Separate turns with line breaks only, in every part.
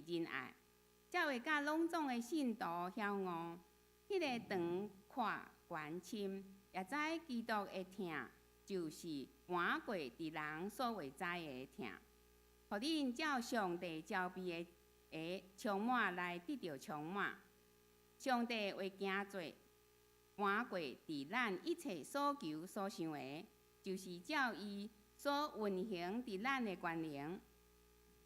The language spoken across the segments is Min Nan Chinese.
仁愛，才會佮攏總的信徒曉悟，彼个長闊懸深，也知基督的疼，就是瞞過佇人所袂知的疼，予恁照上帝召備的充滿來得著充滿。上帝話行做，瞞過佇咱一切所求所想的，就是照伊所運行佇咱的權能。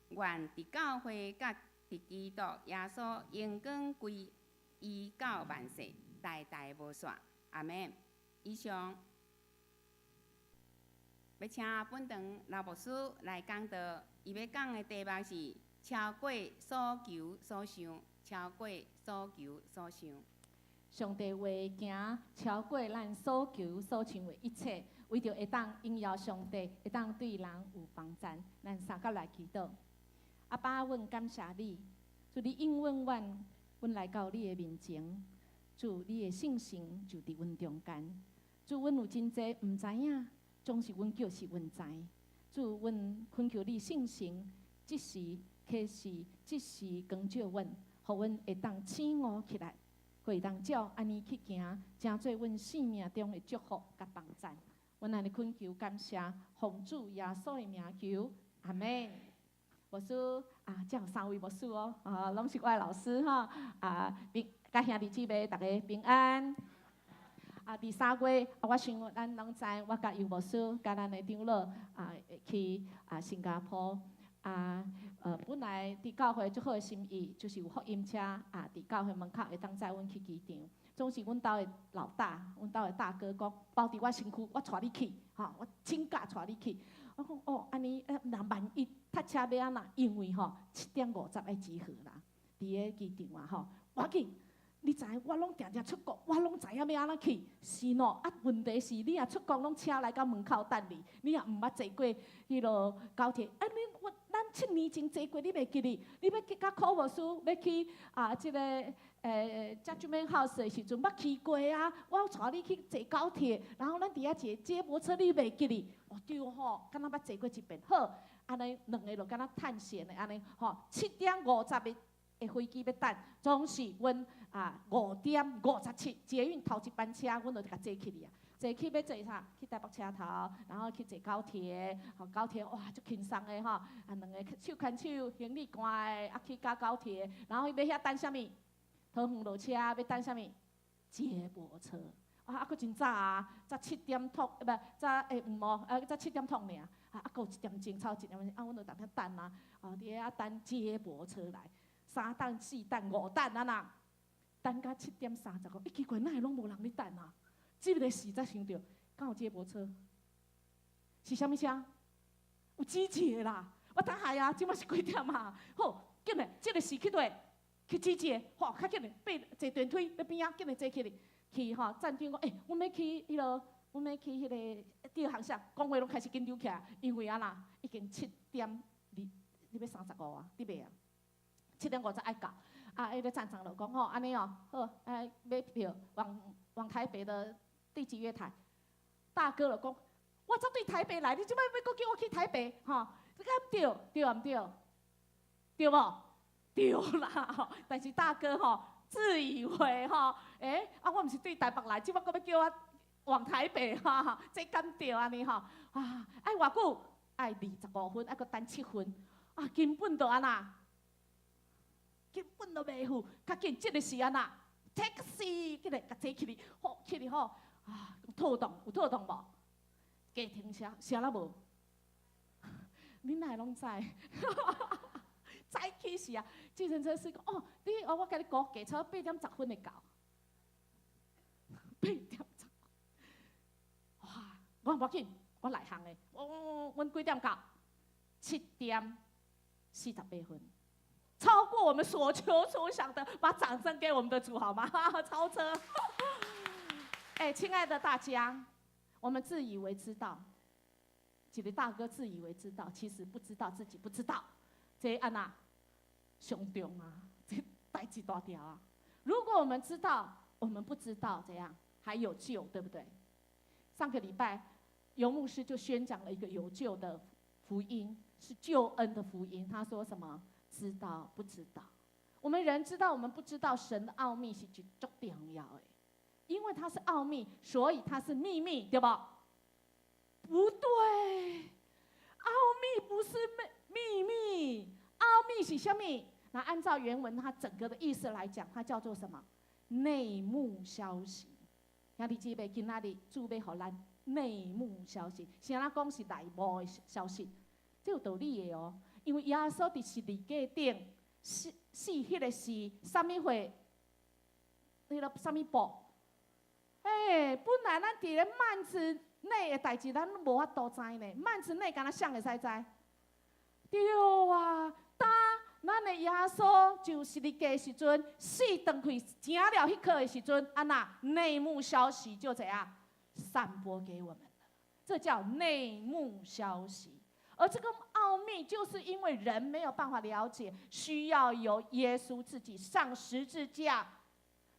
願佇教會佮佇基督耶穌榮光歸伊到萬世，代代無煞。阿門。以上，欲請本堂老牧師來講道，伊欲講的題目是超過所求所想，超過所求所想。
上帝話行超過咱所求所想的一切，為著會當榮耀上帝，會當對人有幫贊，咱三甲來祈禱。阿爸，阮感謝你，主你應允阮，阮來到你的面前，主你的聖神就佇阮中間。主，阮有真濟毋知影，總是阮叫是阮知。主，阮懇求你聖神，這時啟示，這時光照阮，予阮會當醒悟起來，會當照按呢去行，成做阮生命中的祝福佮幫贊。阮按呢懇求感謝，奉主耶穌的名求，阿門。牧師啊，遮有三位牧師哦，啊，攏是我的老師吼，啊，平，佮兄弟姊妹逐家平安。啊，佇3月，啊，我想咱攏知，我佮尤牧師佮咱的長老啊，去啊新加坡。啊，本來佇教會足好的心意，就是有福音車啊，佇教會門口會當載阮去機場。總是阮兜的老大，阮兜的大哥講，包佇我身軀，我帶你去，吼，我請假帶你去。我講哦，按呢，若萬一塞車欲按怎？因為吼7點50愛集合啦，佇个機場啊吼，無要緊。你知我攏定定出國，我攏知影欲按怎去。是喏，啊，問題是你若出國攏車來到門口等你，你也毋捌坐過彼落高鐵。啊，你我咱7年前坐過，你袂記得？你欲去佮柯牧師欲去啊？這个Judgment House 的時陣，捌去過啊。我帶你去坐高鐵，然後咱佇遐坐接駁車，你袂記得？哦對吼，敢若捌坐過一遍。好，按呢兩个就敢若探險的按呢吼，7點50的飛機欲等，總是阮啊5點57捷運頭一班車，阮就共坐起去啊。坐去欲坐啥？去台北車頭，然後去坐高鐵。吼，高鐵哇，足輕鬆的吼。啊，兩个手牽手，行李攜的，啊去搭高鐵，然後欲遐等啥物？桃園落車欲等啥物？接駁車。啊，啊，閣真早啊，才7點托，毋才欸毋哦，啊才7點托爾，啊啊閣有一點鐘，超一點鐘，啊，阮就踮遐等啊，哦，佇遐等接駁車來，三等、四等、五等啊啦，等到7點35，欸奇怪，哪會攏無人咧等啊？這个時才想著，敢有接駁車？是啥物車？有指示啦！我等下啊，這馬是幾點啊？好，緊來，這个時去佗？去指示，吼，較緊嘞，爬坐電梯佇邊仔，緊來坐起來，去吼站長講，欸，阮欲去彼落，阮欲去彼个第二航廈，講話攏開始緊張起來，因為按怎，已經7點2，你欲35啊，對袂啊？7點50愛到，啊，彼个站長就講吼，按呢哦，好，哎，買票往台北的第幾月台？大哥就講，我才對台北來，你這擺欲閣叫我去台北，吼，這敢對？對毋對？對無？對啦，但是大哥吼自以為吼，欸，啊我毋是對台北來，這擺閣欲叫我往台北吼，這敢對按呢吼？啊，愛偌久？愛25分，愛閣等7分，啊，根本就按怎？根本就袂赴，較緊這个是按怎？taxi，緊來共坐起去，好起去吼，啊，妥當有妥當無？計程車啥啦無？恁哪會攏知？早起時啊，計程車師講哦，你哦，我共你估計差不多8點10分會到。8點10，哇！我無要緊，我內行的，我阮幾點到？7點48分，超過我們所求所想的，把掌聲給我們的主好嗎？超車！哎，親愛的大家，我們自以為知道，幾個大哥自以為知道，其實不知道自己不知道。這按怎上重啊，這代誌大條啊！如果我們知道，我們不知道怎樣還有救，對不對？上個禮拜尤牧師就宣講了一個有救的福音，是救恩的福音。他說什麼？知道不知道。我們人知道，我們不知道神的奧秘是足重要的，因為它是奧秘，所以它是秘密，對吧？不對，奧秘不是秘密，奧秘是啥物？那按照原文，它整個的意思來講，它叫做什麼？內幕消息。兄弟姊妹，今仔日主欲予咱內幕消息，啥人講是內幕的消息？這有道理的哦，因為耶穌佇十字架頂死死彼个是啥物貨？彼个啥物布？欸，本來咱佇咧幔子內的代誌，咱攏無法度知呢。幔子內敢若誰會使知？對啊，當咱的耶穌就十字架的時陣，死斷氣成了彼刻的時陣，按怎內幕消息就怎樣散播給我們了？這叫內幕消息。而這個奧秘，就是因為人沒有辦法了解，需要由耶穌自己上十字架，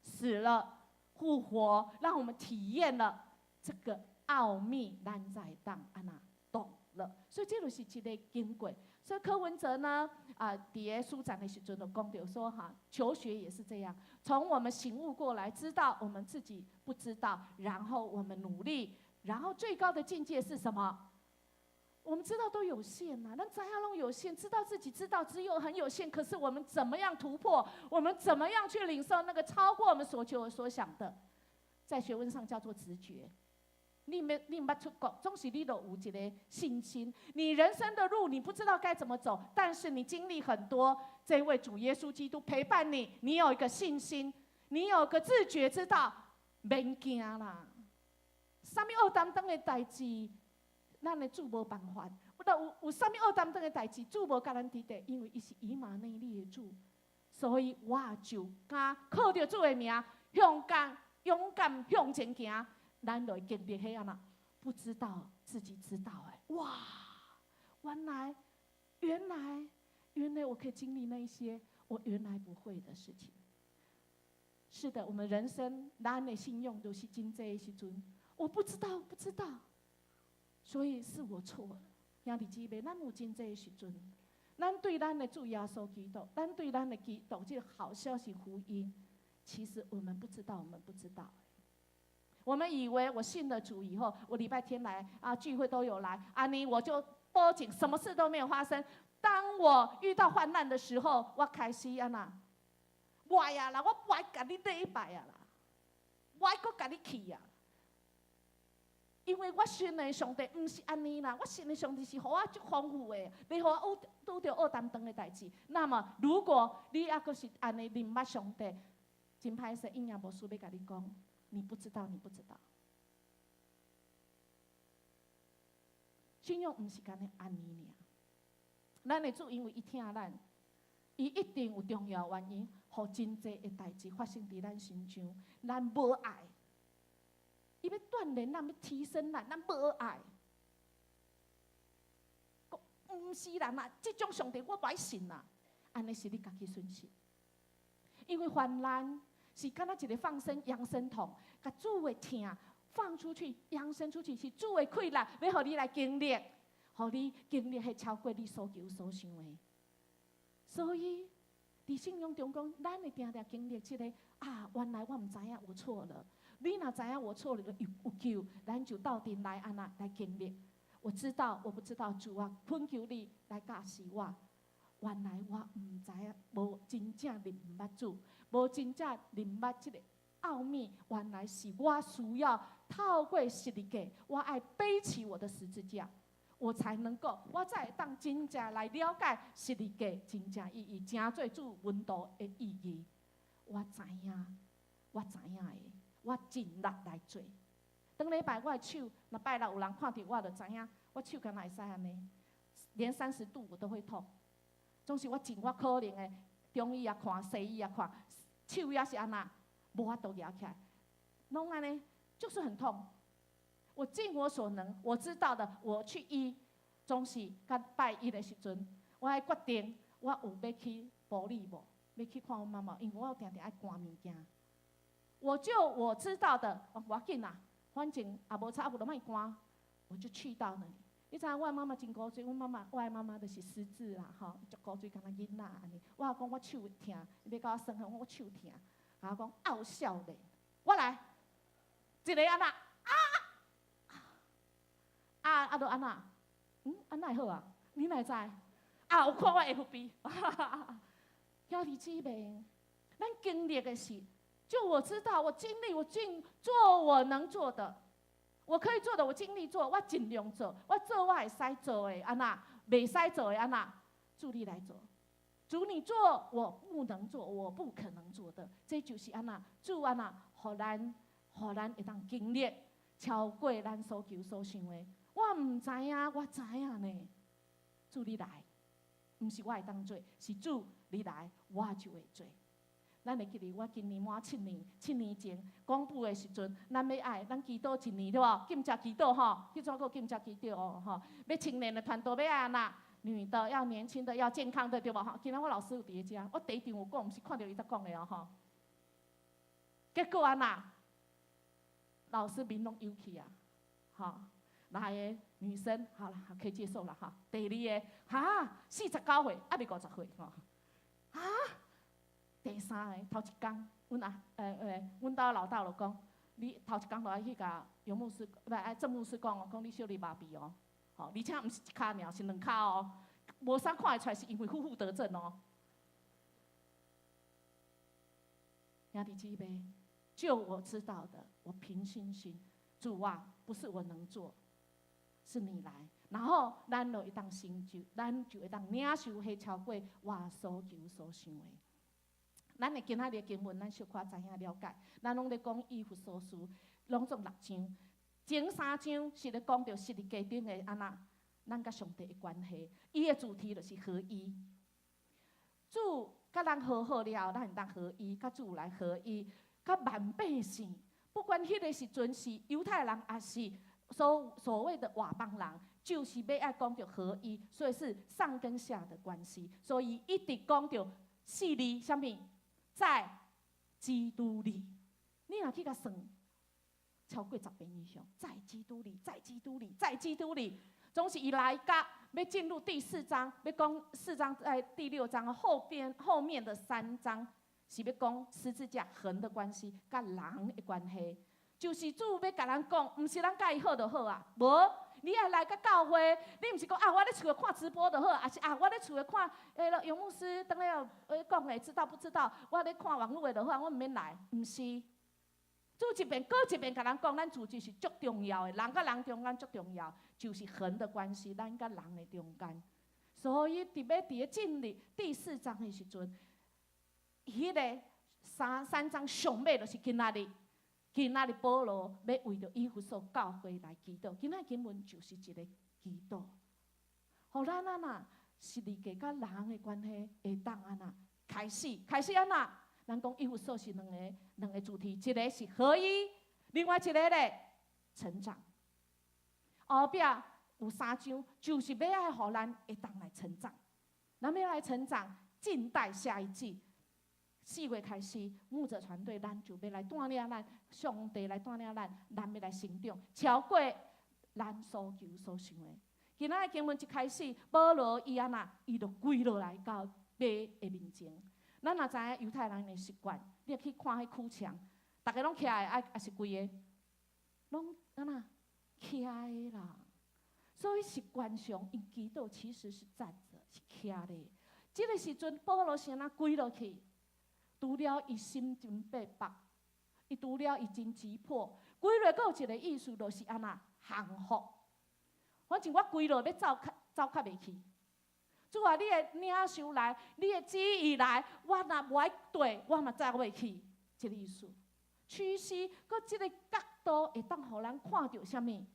死了復活，讓我們體驗了這個奧秘，咱才會當按怎懂了。所以這就是一个經過。所以柯文哲呢，啊，佇个書展的時陣就講著說哈，求學也是這樣，從我們醒悟過來，知道我們自己不知道，然後我們努力，然後最高的境界是什麼？我們知道都有限吶，咱知影攏有限，知道自己知道只有很有限，可是我們怎麼樣突破？我們怎麼樣去領受那個超過我們所求所想的？在學問上叫做直覺。你毋捌出國，總是你都有一个信心。你人生的路你不知道該怎麼走，但是你經歷很多，這位主耶穌基督陪伴你，你有一個信心，你有個自覺，知道免驚啦。啥物烏當當的代誌，咱的主無辦法。有啥物烏當當的代誌，主無共咱佇底，因為伊是以馬內利的主，所以我就敢靠著主的名，勇敢勇敢向前行。咱就會經歷彼按怎，不知道自己知道欸，哇！原來原來原來我可以經歷那一些我原來不會的事情。是的，我們人生咱的信仰都是真濟的時陣，我不知道不知道，所以是我錯了。兄弟姊妹，咱有真濟的時陣，咱對咱的主耶穌基督，咱對咱的基督這個好消息福音，其實我們不知道，我們不知道。我們以為我信了主以後，我禮拜天來啊聚會都有來，按呢我就保證什麼事都沒有發生。當我遇到患難的時候，我開始按怎，無愛啊啦，我無愛共你禮拜啊啦，無愛閣共你去啊。因為我信的上帝毋是按呢啦，我信的上帝是予我足豐富的，袂予我拄著烏當當的代誌。那麼，如果你猶閣是按呢毋捌上帝，真歹勢，應驗牧師欲共你講，你不知道，你不知道。信仰毋是干焦按呢爾。咱的主因為伊疼咱，伊一定有重要原因，予真濟的代誌發生佇咱身上，咱無愛。伊欲鍛鍊咱，欲提升咱，咱無愛。講毋是啦，那這種上帝我無愛信啦。按呢是你家己損失。因為患難是敢若一个放生揚聲筒，共主的疼放出去，揚聲出去，是主的氣力，欲予你來經歷，予你經歷彼超過你所求所想的。所以，佇信仰中講，咱會定定經歷這个啊，原來我毋知影我錯了。你若知影我錯了，有救，咱就鬥陣來按怎來經歷。我知道，我不知道，主啊，懇求你來教示我。原來我毋知影，無真正認毋捌主，無真正認捌這個奧秘。原來是我需要透過十字架，我愛背起我的十字架，我才能夠，我才會當真正來了解十字架真正意義，成做主門徒的意義。我知影，我知影的，我盡力來做。頂禮拜我的手，若拜六有人看著我，就知影我手敢若會使按呢，連30度我都會痛。總是我盡我可能的，中醫也看，西醫也看，手也是按怎，無法度舉起來，攏按呢，就是很痛。我盡我所能，我知道的，我去醫。總是到拜一的時陣，我愛決定我有欲去埔里無，欲去看阮媽媽，因為我定定愛寒物件。我就我知道的，無要緊啦，反正也無差，有就莫寒，我就去到那裡。你知影我媽媽真古錐，阮媽媽，我的媽媽就是失智啦，吼，足古錐，敢若囡仔按呢。我講我手疼，伊欲共我耍，我手疼，共我講傲少年，我來，一个按怎？啊啊啊！就按怎？嗯，按怎會好啊？你哪會知？啊，有看我 FB，兄弟姊妹，咱經歷的是，就我知道，我盡力，我盡做我能做的。我可以做的，我盡力做，我盡量做，我做我會使做的，按怎？袂使做的，按怎？主你來做，主你做我不能做，我不可能做的，這就是按怎？主按怎？予咱會當經歷超過咱所求所想的。我毋知影，我知影呢。主你來，毋是我會當做，是主你來，我就會做。咱會記得，我今年滿七年，7年前公布的時陣，咱欲愛，咱祈禱一年對無？禁食祈禱吼，彼陣閣禁食祈禱哦吼。欲青年的團隊欲按怎？女的要年輕的，要健康的對無？吼，今仔我老師有佇咧遮，我第一場有講，毋是看著伊才講的哦吼。結果按怎？老師面攏憂去啊，吼，來个女生好啦，可以接受了哈。第二個，哈，49歲，猶未50歲吼，啊？第三个頭一工，阮阿阮兜老大就講，你頭一工就愛去共楊牧師，毋愛鄭牧師講哦，講你小你麻痹哦，吼，而且毋是一跤爾，是兩跤哦，無啥看會出來，是因為負負得正哦。兄弟姊妹，就我知道的，我憑信心，主啊，不是我能做，是你來，然後咱就會當成就，咱就會當領受彼超過我所求所想的。咱的今仔日的經文，咱小可知影了解。咱攏咧講以弗所書，攏總六章，前三章是咧講著十字架頂的按怎，咱佮上帝的關係。伊的主題就是合一。主佮咱和好了後，咱會當合一，佮主來合一，佮萬百姓，不管彼个時陣是猶太人，抑是所謂的外邦人，就是欲愛講著合一，所以是上跟下的關係。所以一直講著四字，啥物？在基督裡，你若去共算，超過10遍以上，在基督裡，在基督裡，在基督裡，總是伊來到欲進入第四章，欲講四章在第六章後邊後面的三章是欲講十字架橫的關係，佮人的關係，就是主欲共咱講，毋是咱佮伊好就好啊，無，你愛來到教會，你毋是講啊，我咧厝內看直播就好，抑是啊，我咧厝內看，楊牧師當咧講的，知道不知道？我咧看網路的就好，我毋免來，毋是。主一遍閣一遍共咱講，咱自己是足重要的，人佮人中間足重要，就是橫的關係，咱佮人的中間。所以佇欲佇咧進入第四章的時陣，彼个三章上尾就是今仔日。今仔日保羅欲為著以弗所教會來祈禱，今仔經文就是一个祈禱，予咱按怎十字架佮人的關係會當按怎開始，開始按怎？咱講以弗所是兩個主題，一个是合一，另外一个咧成長。後壁有三章，就是欲愛予咱會當來成長，咱欲來成長，靜待下一季。4月開始，牧者團隊咱就欲來帶領咱，上帝來帶領咱，咱欲來成長，超過咱所求所想的。今仔日經文一開始，保羅伊按怎，伊就跪落來到馬的面前。咱若知影猶太人的習慣，你去看彼哭牆，逐家攏徛的，抑是跪的，攏按怎徛的啦。所以習慣上，𪜶祈禱其實是站著，是徛咧。這个時陣，保羅是按怎跪落去？除了伊心真逼迫，伊除了伊真急迫，跪落閣有一个意思，就是按怎降服。反正我跪落欲走較走較袂去。主啊，你的領袖來，你的旨意來，我若無愛綴，我嘛走袂去。這个意思。屈膝，閣這个角度會當予咱看著啥物？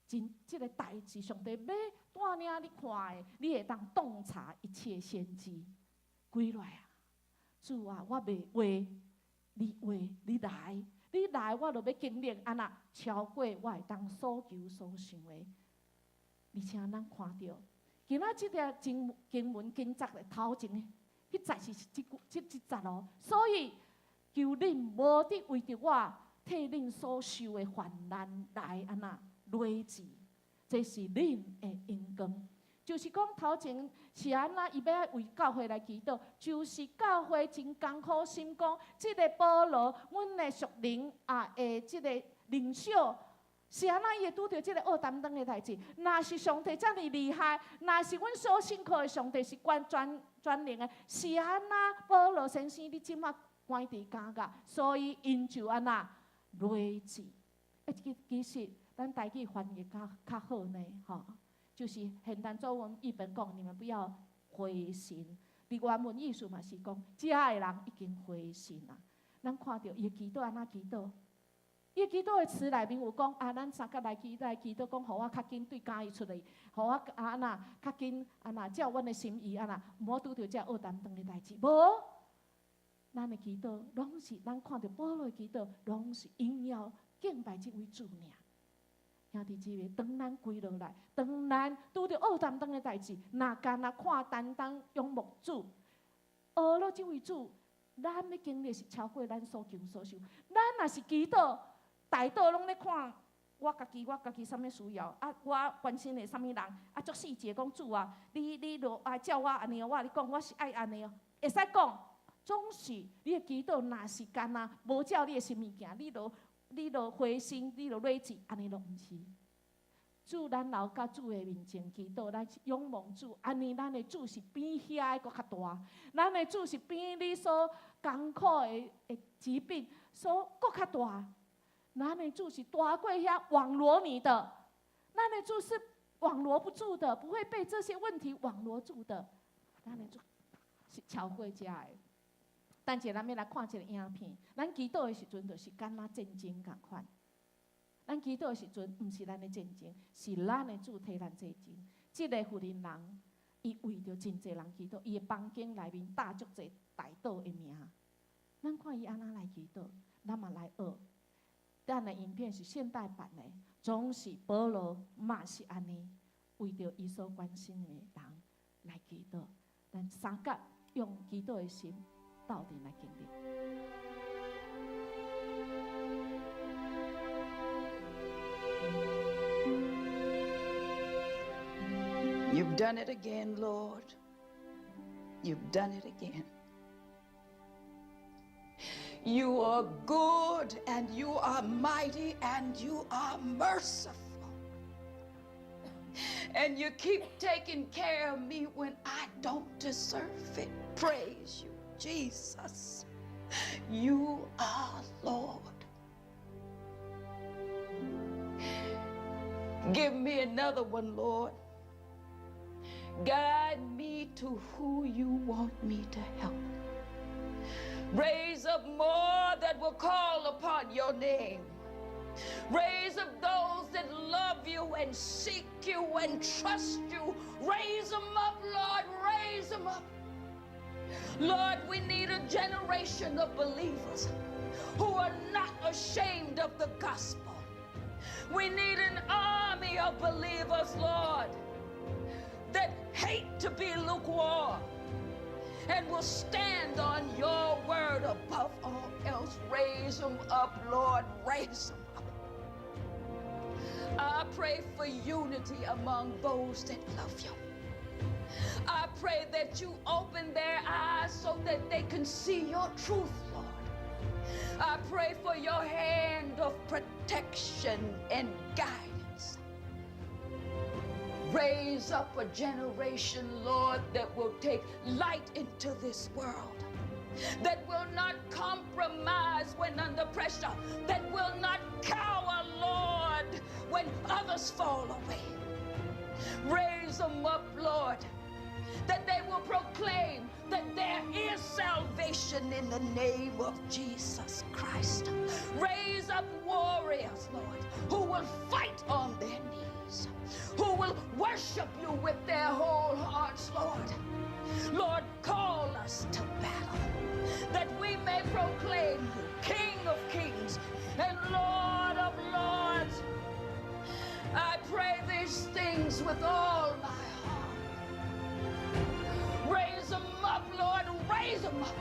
真這个代誌，上帝欲帶領你看的，你會當洞察一切先機。跪落來啊！主啊，我袂話，你話，你來，你來，我就欲經歷按怎超過我會當所求所想的。而且咱看著，今仔這條經文經節的頭前，彼節是這句這這節哦。所以求恁無得為著我替恁所受的患難來按怎累贅。這是恁的榮光。就是講頭前是按怎，伊欲愛為教會來祈禱，就是教會真艱苦心講，這个保羅，阮的屬靈啊的這个領袖，是按怎伊會拄著這个僫擔當的代誌？若是上帝遮爾厲害，若是阮所信靠的上帝是關全全能的，是按怎保羅先生你這馬關佇監獄，所以𪜶就按怎睿智。欸，其實咱台語翻譯較較好呢，吼。就是現代中文譯本講，你們不要灰心。佇原文意思嘛是講，遮的人已經灰心啦。咱看著伊的祈禱按怎祈禱？伊祈禱的詞內面有講啊，咱相共來祈來祈禱，講予我較緊對監獄出來，予我啊按怎較緊按怎照阮的心意按怎，毋好拄著這僫擔當的代誌。無，咱的祈禱攏是咱看著保羅的祈禱，攏是榮耀敬拜這位主爾。兄弟姊妹，當咱跪落來，當咱拄著僫擔當的代誌，若干焦看擔當仰望主，學了這位主，咱欲經歷是超過咱所求所想。咱若是祈禱，代禱攏咧看我家己，我家己啥物需要，啊，我關心的啥物人，啊，足細節講主啊，你著愛照我按呢，我共你講，我是愛按呢，會使講，總是你的祈禱若是干焦無照你的心意行，你就灰心，你就累志，按呢攏毋是。主，咱留佮主的面前祈禱，咱仰望主，按呢咱的主是比遐個閣較大，咱的主是比你所艱苦的疾病所閣較大。咱的主是大過遐網羅你的，咱的主是網羅不住的，不會被這些問題網羅住的。咱的主是超過這的。等下咱欲來看這个影片，咱祈禱的時陣就是敢若戰爭仝款。咱祈禱的時陣，毋是咱的戰爭，是咱的主替咱戰爭。這个婦人人，伊為著真濟人祈禱，伊的房間內面貼足濟代禱的名。咱看伊按怎來祈禱，咱嘛來學。咱的影片是現代版的，總是保羅嘛是按呢，為著伊所關心的人來祈禱。咱相共用祈禱的心，鬥陣來經歷。
You've done it again, Lord. You've done it again. You are good and you are mighty and you are merciful. And you keep taking care of me when I don't deserve it. Praise you, Jesus. You are Lord. Give me another one, Lord. Guide me to who you want me to help. Raise up more that will call upon your name. Raise up those that love you and seek you and trust you. Raise them up, Lord. Raise them up. Lord, we need a generation of believers who are not ashamed of the gospel. We need an army of believers, Lord, that hate to be lukewarm and will stand on your word above all else. Raise them up, Lord, raise them up. I pray for unity among those that love you. I pray that you open their eyes so that they can see your truth, Lord. I pray for your hand of protection and guidance. Raise up a generation, Lord, that will take light into this world, that will not compromise when under pressure, that will not cower, Lord, when others fall away. Raise them up, Lord, that they will proclaim that there is salvation in the name of Jesus Christ. Raise up warriors, Lord, who will fight on their knees, who will worship you with their whole hearts, Lord. Lord, call us to battle that we may proclaim you King of kings and Lord of lords. I pray these things with all my heart. Raise them up, Lord, raise them up.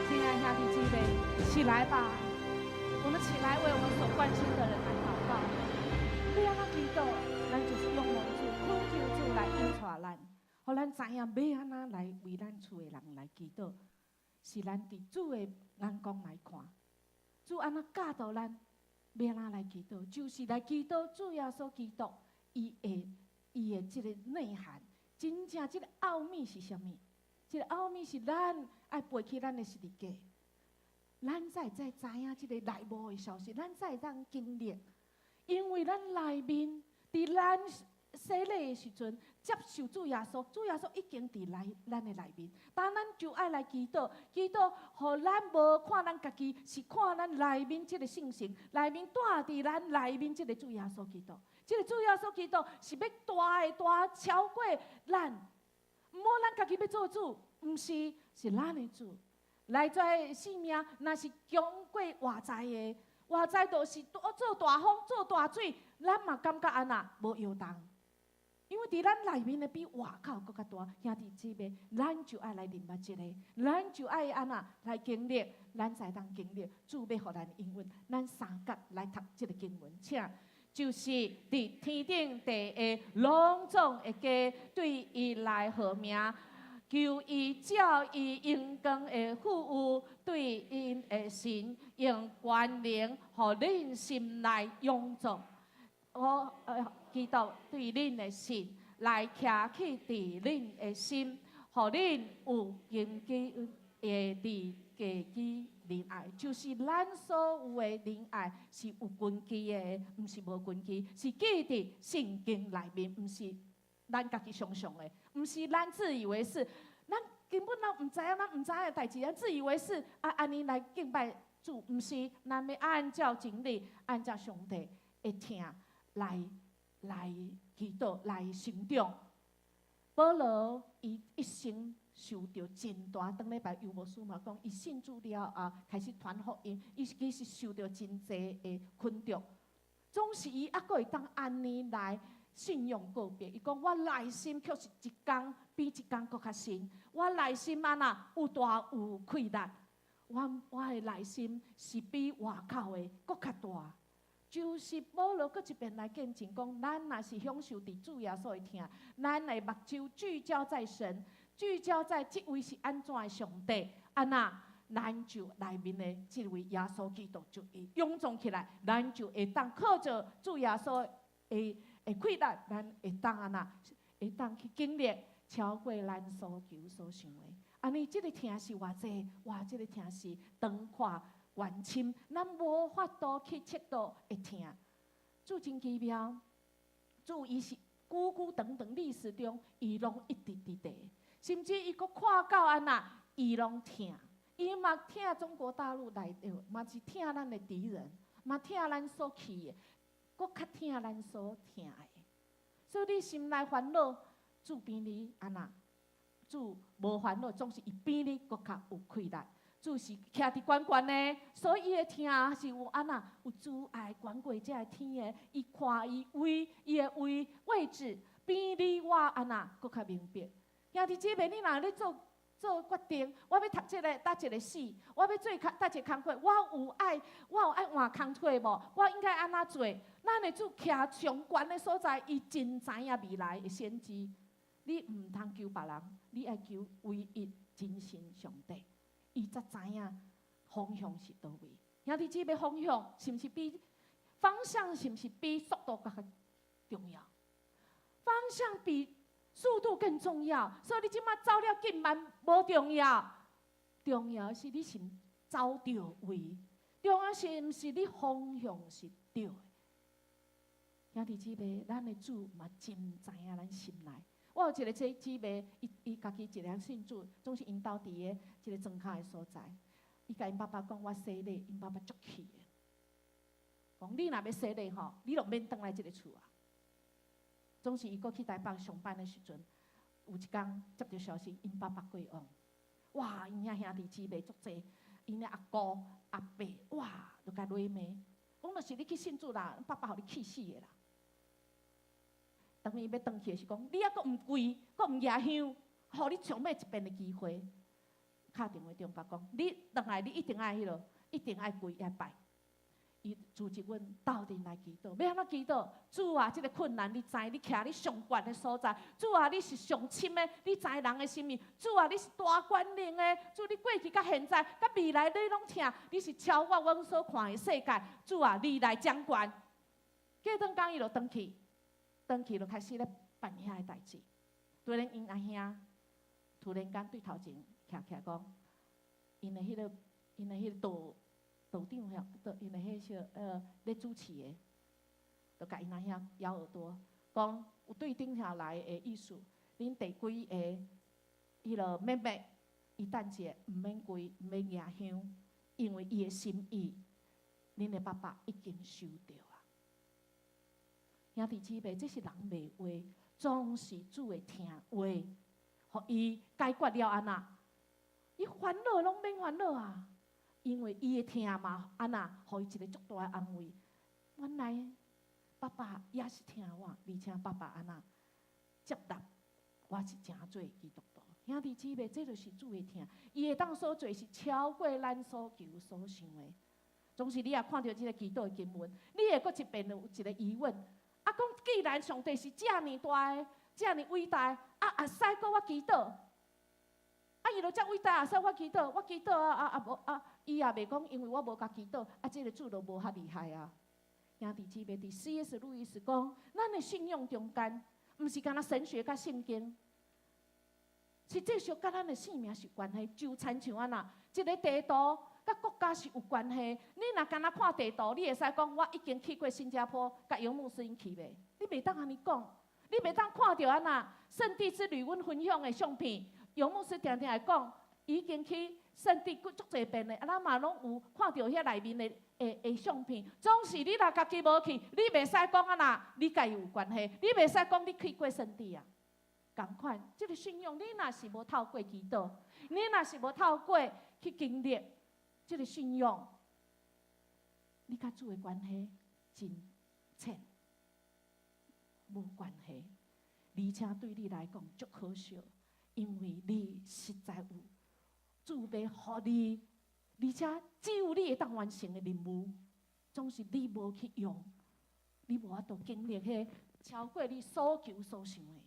親愛兄弟姊妹，起來吧！阮們起來為我們所關心的人來禱告。欲按怎祈禱，咱就是仰望主，懇求主來引帶咱，予咱知影欲按怎來為咱厝的人來祈禱，是咱佇主的眼光來看，主按怎教導咱，欲按怎來祈禱，就是來祈禱主耶穌基督伊的這個內涵，真正這個奧秘是啥物？這個奧秘是咱愛背起咱的十字架，咱才會知影這個內幕的消息，咱才會當經歷。因為咱內面，佇咱洗禮的時陣，接受主耶穌，主耶穌已經佇來咱的內面。當咱就愛來祈禱，祈禱，予咱無看咱家己，是看咱內面這個聖神，內面住佇咱內面這個主耶穌基督。這個主耶穌基督是欲大的大超過咱，毋好咱家己欲做主，毋是，是咱的主。來這性命，若是強過外在的。外在就是做大風、做大水，咱嘛感覺按怎無搖動，因為佇咱內面的比外口閣較大。兄弟姊妹，咱就愛來認捌這個，咱就愛按怎來經歷，咱才當經歷主欲予咱應允。咱三甲來讀這個經文，請就是佇天頂地下攏總的家對伊來號名，求伊照伊榮光的富有，對𪜶的神用權能，予恁心內勇壯。我基督對恁的信來徛起佇恁的心，予恁有根基的佇家己仁愛，就是咱所有的仁愛是有根基的，毋是無根基，是記佇聖經內面，毋是咱家己想象的，毋是咱自以為是，咱根本咱毋知影，咱毋知影的代誌，咱自以為是啊，按呢來敬拜主，毋是，咱欲按照真理，按照上帝的疼來祈禱，來成長。保羅伊一生受著真大，頂禮拜尤牧師嘛講，伊信主了後開始傳福音，伊其實受著真濟的困著，總是伊猶閣會當按呢來信仰告白。伊講我內心卻是一工比一工閣較深，我內心按怎有大有氣力，我的內心是比外口的閣較大。就是保羅閣一遍來見證講，咱若是享受佇主耶穌的疼，咱的目睭聚焦在神，聚焦在這位是按怎的上帝，按怎咱就內面的這位耶穌基督就會勇壯起來，咱就會當靠著主耶穌的氣力，咱會當按怎，會當去經歷超過咱所求所想的。按呢，這個疼是偌濟，哇！這個疼是長闊遠深，咱無法度去測度的疼。主真奇妙，主伊是久久長長歷史中，伊攏一直佇佇，甚至伊閣看到按怎，伊攏疼。伊嘛疼中國大陸內底，嘛是疼咱的敵人，嘛疼咱所氣的，閣較疼咱所疼的。所以你心內煩惱，主比你按怎？主無煩惱，總是伊比你閣較有氣力。主是徛佇懸懸的，所以伊的疼是有按怎？有慈愛懸過這个天的。伊看伊位，伊的位置比你我按怎閣較明白。兄弟姊妹，你若咧做決定，我欲讀這个，佗一个系，我欲做佗一個工課，我有愛換工課無？我應該按怎做？咱的主徛上懸的所在，伊真知影未來的先知。你毋通求別人，你愛求唯一真神上帝，伊才知影方向是佗位。兄弟姊妹，方向是毋是比方向是毋是比速度閣較重要？方向比速度更重要。所以你這馬走了緊慢無重要，重要是你是毋走對位，重要是毋是你方向是對的。兄弟姊妹，咱的主嘛真知影咱心內。我有一個姊妹，伊家己一個人信主，總是𪜶兜佇个一個莊跤的所在。伊共𪜶爸爸講：我洗禮，𪜶爸爸足氣的。講你若欲洗禮吼，你就免轉來這个厝啊。總是伊閣去台北上班的時陣，有一工接著消息，𪜶爸爸過往。哇！𪜶遐兄弟姊妹足濟，𪜶的阿姑、阿伯，哇，就共落罵。講著是你去信主啦，爸爸予你氣死的啦。當伊欲轉去的時講，你猶閣毋跪，閣毋舉香，予你上尾一遍的機會。敲電話中甲講，你轉來，你一定愛彼落，一定愛跪愛拜。伊組織阮鬥陣來祈禱，欲按怎祈禱？主啊，這个困難你知，你徛佇上懸的所在。主啊，你是上深的，你知人的心意。主啊，你是大權能的。主，你過去佮現在、佮未來，你攏疼。你是超越阮所看的世界。主啊，你來掌權。過轉工伊就轉去，轉去就開始咧辦遐个代誌。突然𪜶阿兄突然間對頭前徛起來講，𪜶的彼个道長遐，道𪜶的彼個咧主持的，就共𪜶阿兄咬耳朵，講有對頂下來的意思，恁第幾个彼个妹妹，伊等一下毋免跪，毋免舉香，因為伊的心意，恁的爸爸已經收著啊。兄弟姊妹，這是人罵話，總是主會聽話，予伊解決了按怎？伊煩惱攏免煩惱啊！因為伊的疼嘛，按怎，予伊一个足大的安慰。原來爸爸也是疼我，而且爸爸按怎接納我是成做基督徒。兄弟姊妹，這就是主的疼，伊會當所做是超過咱所求所想的。總是你也看著這个祈禱的經文，你會閣一遍有一个疑問：啊，講既然上帝是遮爾大的，遮爾偉大，啊，會使閣我祈禱？啊，伊就遮偉大，會使我祈禱，我祈禱啊啊啊無啊，伊也袂講，因為我無共祈禱，啊，這个主就無遐厲害啊。兄弟姊妹，佇 C.S. 路易斯講，咱的信仰中間，毋是干焦神學佮聖經，實際上佮咱的性命是有關係。就親像按怎，一个地圖佮國家是有關係。你若干焦看地圖，你會使講我已經去過新加坡，佮楊牧師𪜶去未？你袂當按呢講，你袂當看著按怎聖地之旅，阮分享的相片。楊牧師定定會講，已經去聖地足濟遍的，啊，咱嘛攏有看著遐內面的相片。總是你若家己無去，你袂使講按怎，你共伊有關係，你袂使講你去過聖地啊。仝款，這个信仰，你若是無透過祈禱，你若是無透過去經歷這个信仰，你佮主的關係真淺，無關係，而且對你來講足可惜。因為你實在有主欲予你，而且只有你會當完成的任務，總是你無去用，你無法度經歷彼超過你所求所想的。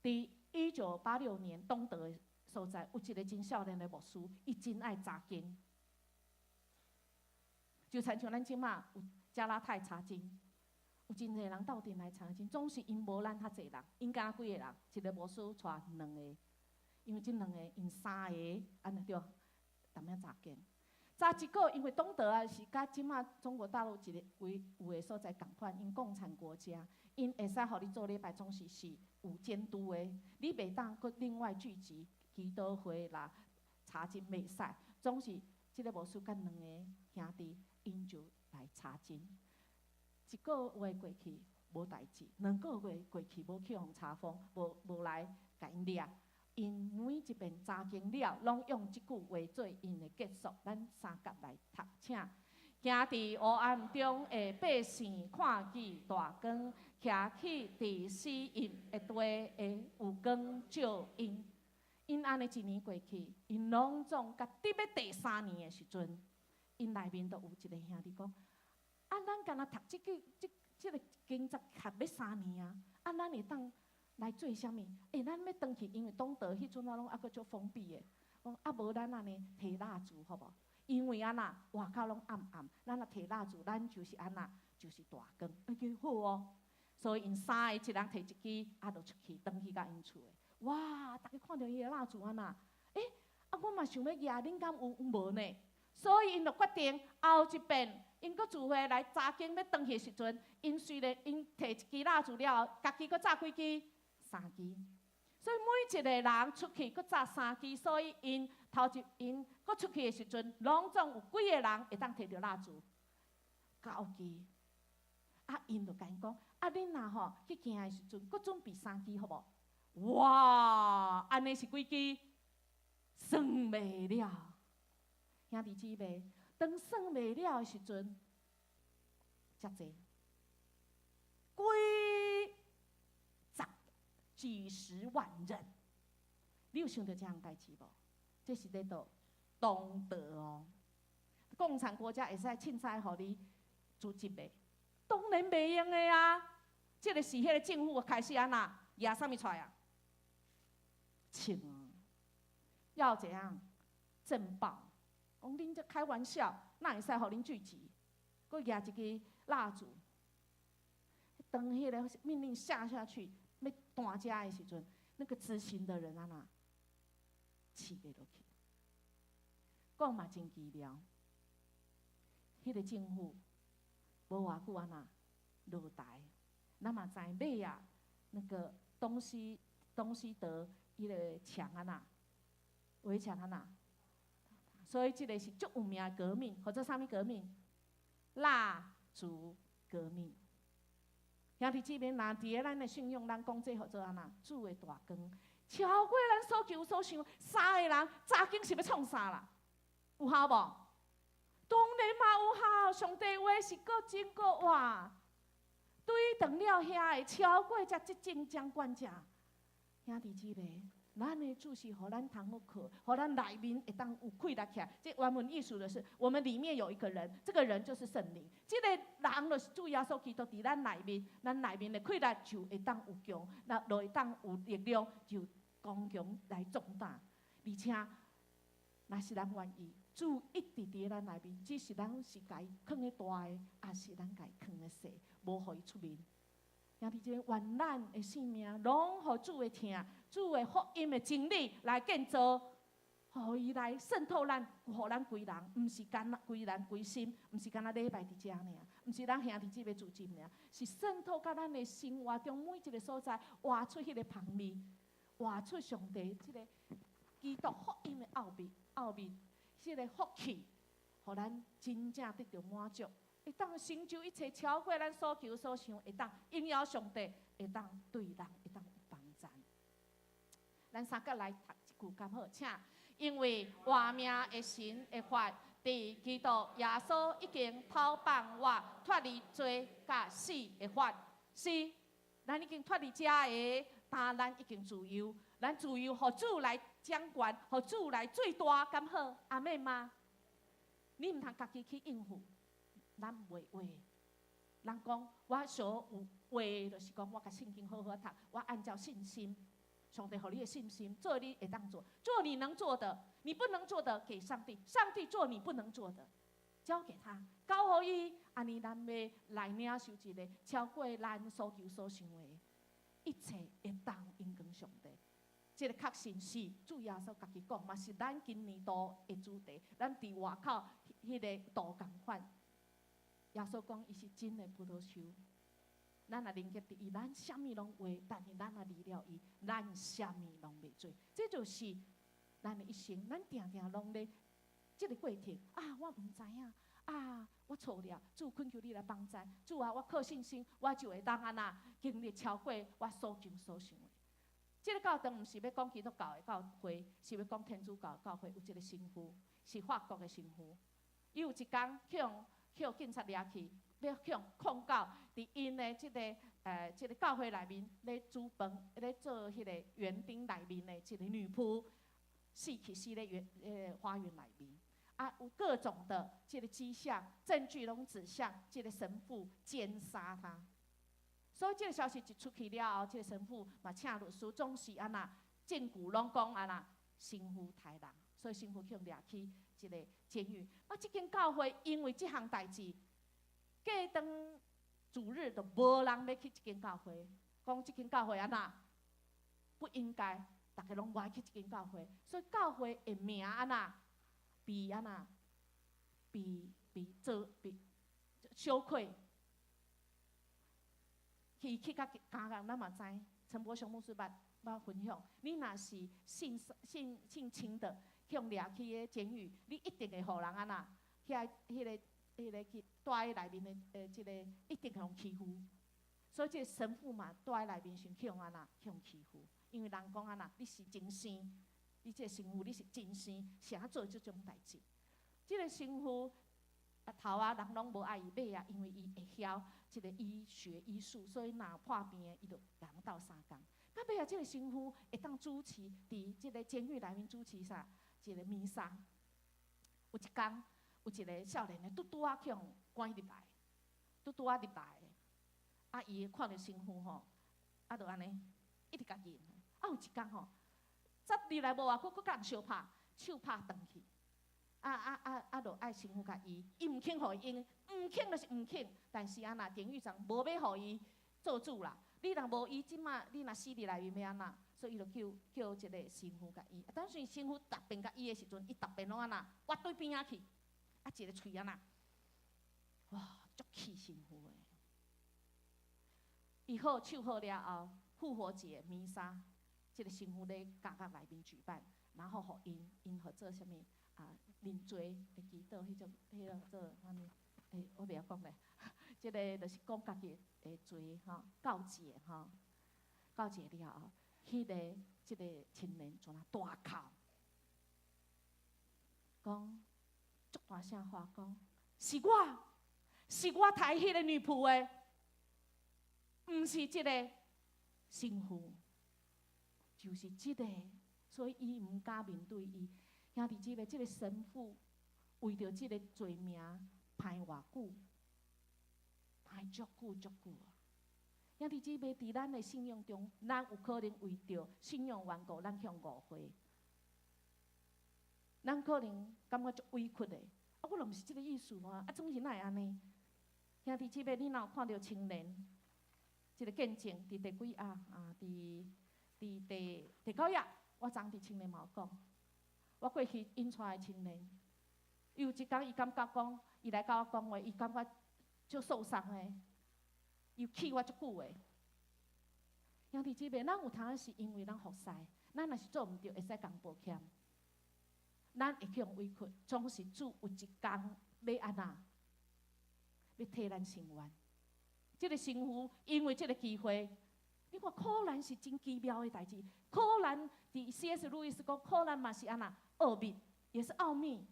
佇1986年，東德的所在有一个真少年的牧師，伊真愛查經，就親像咱這馬有加拉太查經。有真濟人鬥陣來查經，總是𪜶無咱較濟人，𪜶敢若幾个人，一个牧師帶兩个，因為這兩个𪜶三個按呢對，踮遐查經。查一個，因為東德啊是佮這馬中國大陸一个規有的所在仝款，𪜶共產國家，𪜶會使予你做禮拜，總是是有監督的，你袂當閣另外聚集祈禱會啦、查經袂使，總是這个牧師佮兩个兄弟，𪜶就來查經。一個月過去無代誌，兩個月過去無去予查封，無來共𪜶掠。𪜶每一遍查經了，攏用這句話做𪜶的結束。咱三佮來讀，請行佇黑暗中的百姓看見大光，徛起佇死蔭的地的有光照𪜶。𪜶按呢一年過去，𪜶攏總佮佇欲第三年的時陣，𪜶內面都有一个兄弟講：啊，咱敢若讀這句、這个經節讀欲三年啊！啊，咱會當來做啥物？欸，咱欲轉去，因為東德彼陣啊，攏猶閣足封閉的。講啊，無咱按呢提蠟燭好無？因為按怎外口攏暗暗，咱若提蠟燭，咱就是按怎，就是大光。欸，好哦。所以𪜶三个一人提一支，啊，就出去，轉去到𪜶厝的。哇！逐家看著伊的蠟燭按怎？欸，啊，我嘛想欲舉，恁敢有無呢？所以𪜶就決定後一遍。𪜶閣聚會來查經欲轉去的時陣，𪜶雖然𪜶提一支蠟燭了後，家己閣紮幾支？三支。所以每一个人出去閣紮三支，所以𪜶頭一𪜶閣出去的時陣，攏總有幾个人會當提著蠟燭？九支。啊，𪜶就共𪜶講：啊，恁若吼去行的時陣，閣準備三支好無？哇！按呢是幾支？算袂了。兄弟姊妹，當算袂了的時陣，遮濟，幾十幾十萬人，你有想著這項代誌無？這是咧佗？東德哦，共產國家會使凊彩予你辭職袂？當然袂用的啊！這个是彼个政府開始按怎舉啥物出來啊？槍要怎樣？鎮暴，講恁這開玩笑，哪會使予恁聚集？閣舉一支蠟燭，當彼个命令下下去，欲彈遮的時陣，那個執行的人按怎飼袂落去？講嘛真奇妙，彼个政府無偌久按怎落台，咱嘛知尾仔，那個東西德彼个牆按怎圍牆按怎，所以這个是足有名的革命，號做啥物革命？蠟燭革命。兄弟姊妹，若佇咧咱的信仰，咱講這號做按怎？主的大光，超過咱所求所想。三个人早間是欲創啥啦？有效無？當然嘛有效。上帝話是閣真閣活，對斷了遐會超過這執政掌權者。兄弟姊妹，咱的主是予咱通好靠，予咱內面會當有氣力起來。這原文意思就是，我們裡面有一個人，這個人就是聖靈。這個人就是主耶穌基督佇咱內面，咱內面的氣力就會當有強，那就會當有力量，就剛強來壯膽。而且，若是咱願意，主一直佇咱內面，只是咱是共伊囥咧大的，抑是咱共伊囥咧細，無予伊出面。兄弟姊妹，願咱的生命攏予主的疼、主的福音的真理來建造，予伊來滲透咱，予咱規人，毋是干焦規人規心，毋是干焦禮拜佇遮爾，毋是咱兄弟姊妹聚集爾，是滲透到咱的生活中每一个所在，活出彼个芳味，活出上帝這个基督福音的奧秘、奧秘，這个福氣，予咱真正得著滿足。會當成就一切超過咱所求所想，會當榮耀上帝，會當對人會當有幫助。咱三個來讀一句敢好？請，因為活命的神的法，佇基督耶穌已經討放我脫離罪佮死的法。是，咱已經脫離這个，但咱已經自由，咱自由予主來掌權，予主來最大，敢好？阿們嗎？你毋通家己去應付。咱袂話，人講我所有話，就是講我共聖經好好讀，我按照信心，上帝予你的信心，做你會當做，做你能做的，你不能做的給上帝，上帝做你不能做的，交給他，交予伊，按呢咱欲來領受一個超過咱所求所想的，一切會當榮光上帝。這個確信是主耶穌家己講，嘛是咱今年度的主題。咱佇外口彼个圖仝款。耶穌講，伊是真的葡萄樹。咱若連結佇伊，咱啥物攏有，但是咱若離了伊，咱啥物攏袂做。這就是咱的一生，咱定定攏咧這个過程啊！我毋知影啊，我錯了，主懇求你來幫助。主啊，我靠信心，我就會當按怎經歷超過我所求所想的。這个教堂毋是欲講基督教的教會，是欲講天主教的教會。有一个神父是法國的神父，伊有一工去予去予警察掠去，欲去予控告，佇𪜶的這个教會內面咧煮飯，咧做彼個園丁內面的一個女僕，死去死咧花園內面，啊，有各種的這个跡象證據，攏指向這个神父姦殺她。所以這个消息一出去了後，這个神父嘛請律師，總是按怎證據攏講按怎神父刣人，所以神父去掠去一個監獄。啊，這間教會因為這項代誌，過當主日就無人欲去這間教會，講這間教會按怎不應該，逐家攏無愛去這間教會，所以教會的名按怎被按怎被做被羞愧。去去甲監獄，咱嘛知，陳柏雄牧師捌捌分享。你若是性侵的，去予掠去个監獄，你一定會予人按怎？遐彼个去蹛佇內面的這个一定會予欺負。所以這个神父嘛，蹛佇內面時去予按怎？去予欺負，因為人講按怎？你是真生，你這个神父你是真生，是按怎做這種代誌？這个神父啊頭仔人攏無愛伊尾仔，因為伊會曉這个醫學醫術，所以若破病的，伊就共人鬥相共。到尾仔，這个神父會當主持佇這个監獄內面主持啥？一個彌撒。有一工，有有一个少年的拄拄仔去予關入來，拄拄仔入來，啊，伊看著神父吼，啊，就按呢一直共認。啊，有一工吼，才入來無偌久，閣共人相拍，手拍斷去。啊啊啊啊！就愛神父共醫，伊毋肯予伊用，毋肯就是毋肯。但是按怎，典獄長無欲予伊做主啦。你若無醫，這馬你若死佇內面欲按怎？所以伊就叫這个神父共醫。當時神父逐遍共醫的時陣，伊逐遍攏按怎，挖對邊仔去，啊，一个喙按怎，哇，足氣神父的。伊好手好了後，復活節彌撒，這个神父咧監獄內面舉辦，然後予𪜶𪜶予做啥物啊？認罪的祈禱，彼種彼個做啥物？欸，我袂曉講咧。這个就是講家己的罪吼，告解吼，告解了後，彼个這个青年就那大哭，講足大聲話講，是我，是我刣彼个女僕的，毋是這个神父，就是這个，所以伊毋敢面對伊。兄弟姊妹，這个神父為著這个罪名判偌久？判足久足久啊！兄弟姊妹，佇咱的信仰中，咱有可能為著信仰緣故，咱去予誤會。咱可能感覺足委屈的，啊，我著毋是這个意思啊！啊，總是哪會按呢？兄弟姊妹，你若有看著青年，這个見證佇第幾頁啊？佇第九頁，我昨佇青年嘛有講。我過去引帶的青年，有一工伊感覺講，伊來共我講話，伊感覺足受傷的，伊氣我足久的。兄弟姊妹，咱有通是因為咱服侍，咱若是做毋著，會使共抱歉。咱會去予委屈，總是主有一工欲按怎，欲替咱伸冤。這个神父因為這个機會，你看苦難是真奇妙的代誌。苦難佇 C.S. 路易斯講，苦難嘛是按怎奧秘，也是奧秘。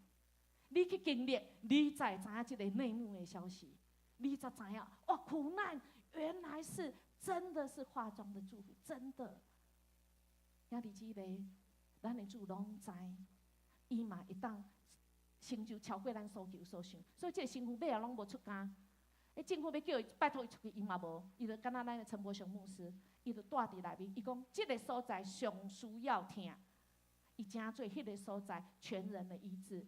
你去經歷，你才會知影這个內幕的消息，你才知影哇，苦難原來是真的是化妝的祝福，真的。兄弟姊妹，咱的主攏知，伊嘛會當成就超過咱所求所想，所以這个神父尾仔攏無出監。欸，政府欲叫伊拜託伊出去，伊嘛無，伊就敢若咱的陳伯雄牧師，伊就蹛佇內面，伊講這个所在上需要疼，伊成做彼个所在全人的醫治，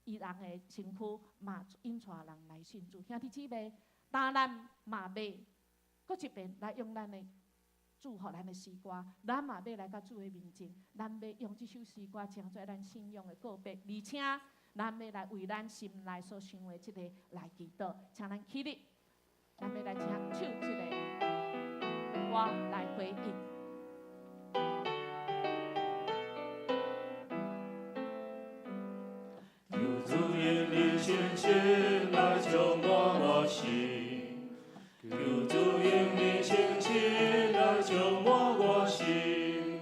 伊人的身軀嘛引帶人來信主。兄弟姊妹，當咱嘛欲閣一遍來用咱的主予咱的詩歌，咱嘛欲來到主的面前，咱欲用這首詩歌成做咱信仰的告白，而且咱欲來為咱心內所想的這个來祈禱，請咱起立。咱欲來請唱這个歌來回應。
求主用你信心來充滿我心，求主用你信心來充滿我心，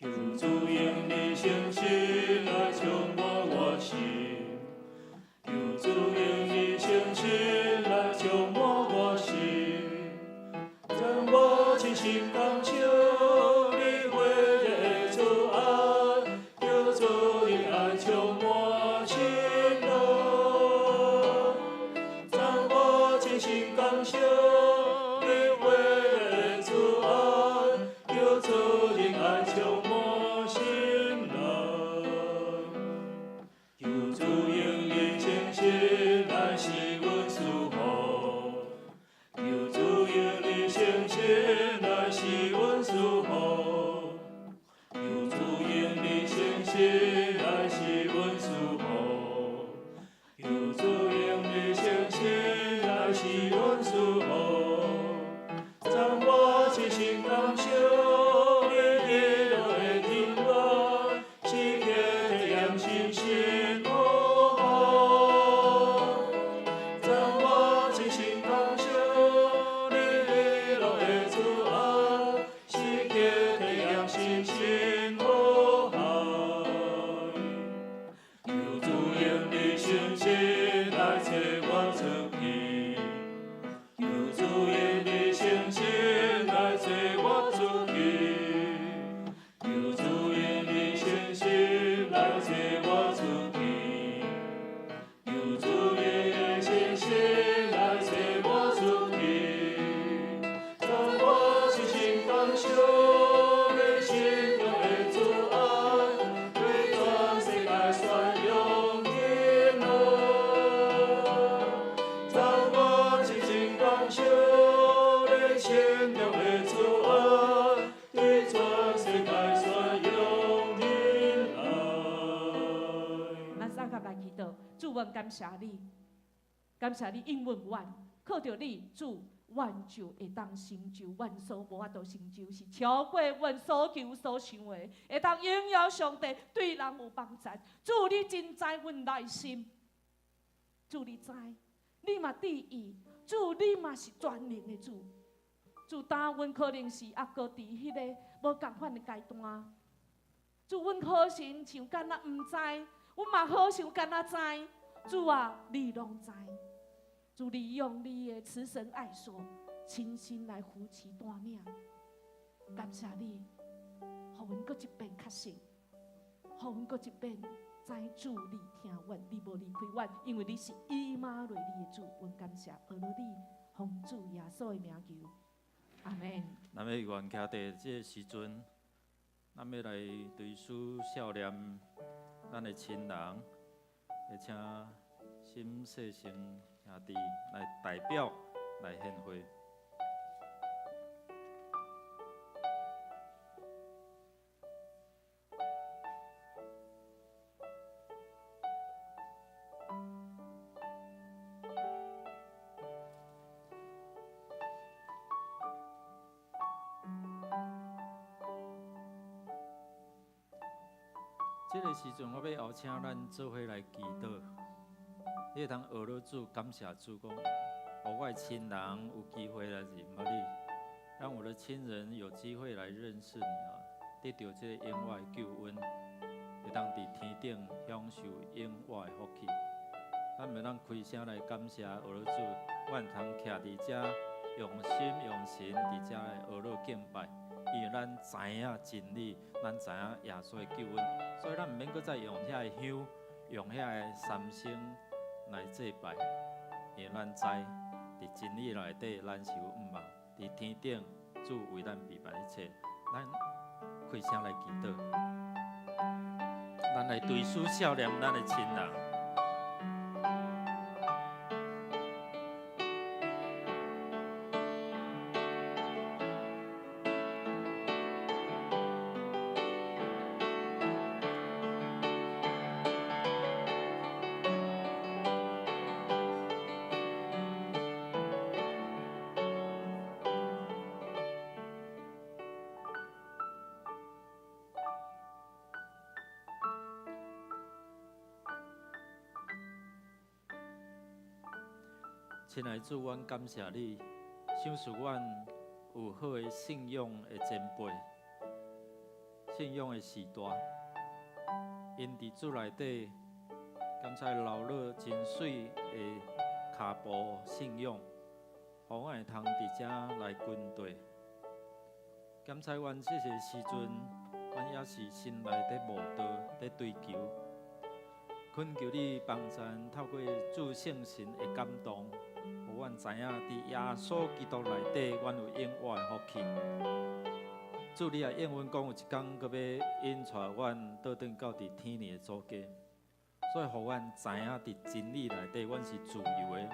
求主用你信心來充滿我心，求主用你信心來充滿我心，讓我真心感受你火熱的慈愛，求主的愛充滿心內，讓我真心感受你火熱的慈愛，求主的愛充滿心內，求主用你信心來使阮舒服，求主用你信心來使阮舒服，求主用你信心來使阮舒服，求主用你信心來使阮舒服，讓我真心感受你喜樂的平安，時刻體驗信心好。讓我真心感受你喜樂的慈愛，時刻體驗信心好。求主用你信心來找我出去，求主用你信心來找我出去，求主用你信心來找我出去，求主
主，阮感謝你，感謝你應允阮，靠著你，主，阮就會當成就阮所無法度成就，是超過阮所求所想的，會當榮耀上帝，對人有幫助。主，你真知阮內心，主你知，你嘛知意，主你嘛是全能的主。主，當阮可能是猶閣佇彼个無仝款的階段，主，阮好像像敢若毋知，阮嘛好像敢若知，主啊，你攏知。主，你用你的慈繩愛索，親身來扶持帶領，感謝你，予阮閣一遍確信，予阮閣一遍知主你疼阮，你無離開阮，因為你是以馬內利的主，阮感謝阿羅你，奉主耶穌的名求，阿門。
咱欲願徛佇這个時陣，咱欲來追思孝念咱的親人，會請沈世成兄弟來代表來獻花。這个時陣，我欲邀請咱做伙來祈禱。你會通學了主，感謝主，講，予我的親人有機會來認識你，讓我的親人有機會來認識你啊，得著這个永遠的救恩，會當佇天頂享受永遠的福氣。咱會當開聲來感謝學了主，阮通徛佇遮，用心用神佇遮來學了敬拜。因為咱知影真理，咱知影耶穌的救恩，所以咱毋免閣再用遐个香，用遐个三牲來祭拜，因為咱知佇真理內底，咱是有向望，佇天頂主為咱備辦一切，咱開聲來祈禱，咱來追思孝念咱的親人。親愛的主，阮感謝你，賞賜阮有好的信仰的前輩，信仰的序大，𪜶佇主內底，敢才流落真媠的跤步信仰，予阮會通佇遮來跟綴。敢才阮這個時陣，阮也是心內佇慕道，佇追求，懇求你幫贊，透過主聖神的感動。予阮知影，佇耶穌基督內底，阮有永遠的福氣。主，你也應允講，有一工閣欲引帶阮倒轉到佇天父的祖家，所以予阮知影，佇真理內底，阮是自由的。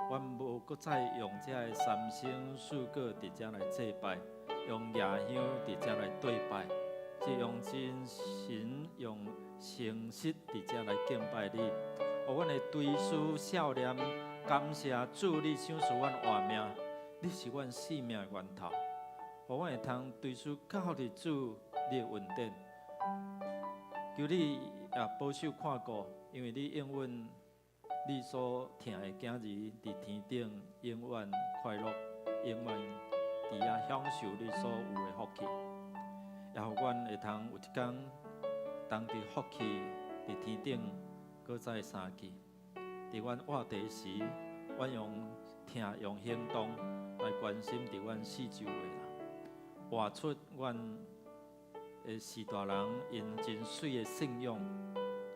阮無閣再用這个三牲四果佇遮來祭拜，用夜香佇遮來對拜，是用真神、用誠實佇遮來敬拜你。予阮會追思孝念。感謝主，你賞賜阮活命，你是阮生命的源頭，予阮會通追思到佇主你的恩典。求你也保守看顧，因為你應允你所疼的囝兒佇天頂永遠快樂，永遠佇遐享受你所有的福氣。也予阮會通有一工當佇福氣佇天頂閣再相見。佇阮活地時，阮用疼用行動來關心佇阮四周的人，活出阮的序大人𪜶真媠的信仰，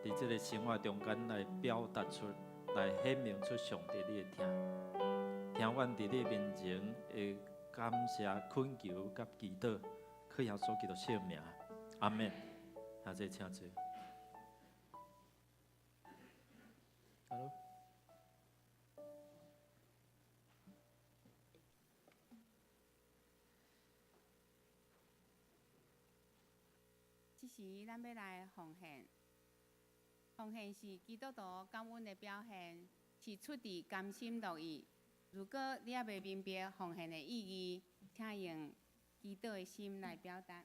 佇這个生活中間來表達出來顯明出上帝你的疼。聽阮佇你面前的感謝、懇求佮祈禱，靠耶穌基督聖名，阿們。兄弟請坐。Hello。
這時，咱欲來奉獻，奉獻是基督徒感恩的表現，是出自甘心樂意。如果你猶未明白奉獻的意義，請用祈禱的心來表達。